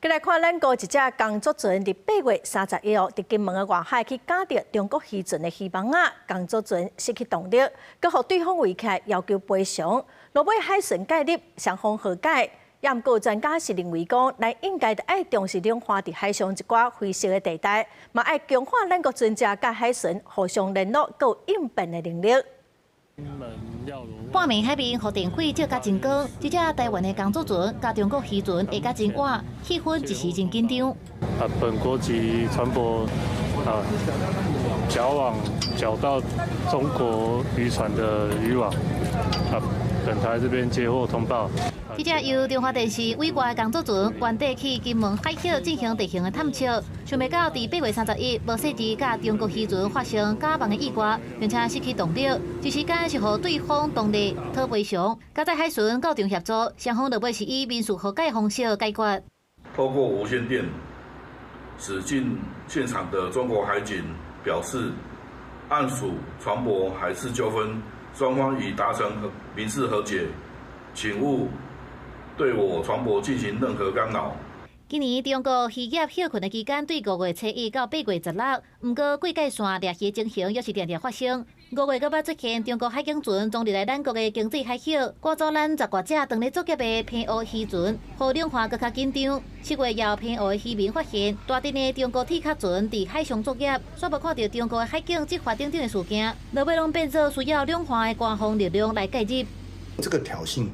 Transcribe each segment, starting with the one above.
過來看咱國一隻工作船佇8月31號佇金門的外海去咬著中國漁船的漁網仔，工作船失去動力，閣予對方圍起來要求賠償。落尾海巡介入，雙方和解。也毋過專家是認為講，咱應該著愛重視兩岸佇海上一寡灰色的地帶，嘛愛強化咱國船隻佮海巡互相聯絡閣有應變的能力。半暝海面予電火照甲真光，這隻台灣的工作船佮中國漁船下甲真倚，氣氛一時真緊張。啊，本國籍船舶啊，絞網絞到中國漁船的漁網，啊，本台這邊接獲通報。這隻由中華電視委外的工作船，原底去金門海域進行地形的探測，想袂到佇8月31，無細緻佮中國漁船發生絞網的意外，並且失去動力，一時間是予對方當地討賠償，佳哉海巡到場協助，雙方落尾是以民事和解方式解決。透過無線電，使進現場的中國海警表示，案屬船舶海事糾紛，雙方已達成民事和解，請勿對我船舶進行任何干擾。今年中國漁業歇睏的期間，對5月初一到8月16，毋過警戒線掠魚情形猶是定定發生。5月閣捌出現中國海警船衝入來咱國的經濟海域，趕走咱十外隻當咧作業的澎湖漁船，予兩岸閣較緊張。7月也有澎湖的漁民發現大陣的中國鐵殼船佇海上作業，煞無看著中國的海警執法等等的事件，落尾攏變做需要兩岸的官方力量來介入。這個挑釁，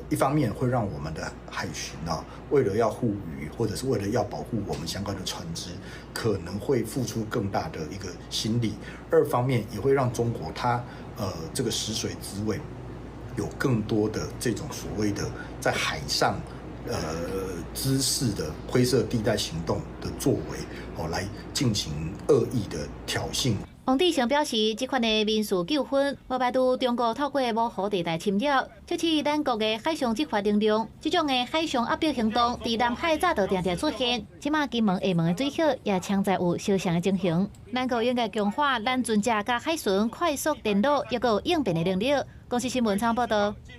一方面會讓我們的海巡啊，為了要護漁，或者是為了要保護我們相關的船隻，可能會付出更大的一個心力；二方面也會讓中國它，這個食髓知味，有更多的這種所謂的在海上，滋事的灰色地帶行動的作為，哦，來進行惡意的挑釁。王志成表示，這款的民事糾紛，無排除中國透過模糊地帶侵擾，測試咱國的海上執法能量。這種的海上壓迫行動，佇南海早就定定出現。這馬金門、廈門的水域也常在有相像的情形。咱國應該強化咱船隻佮海巡快速聯絡，抑閣有應變的能力。公視新聞綜報導。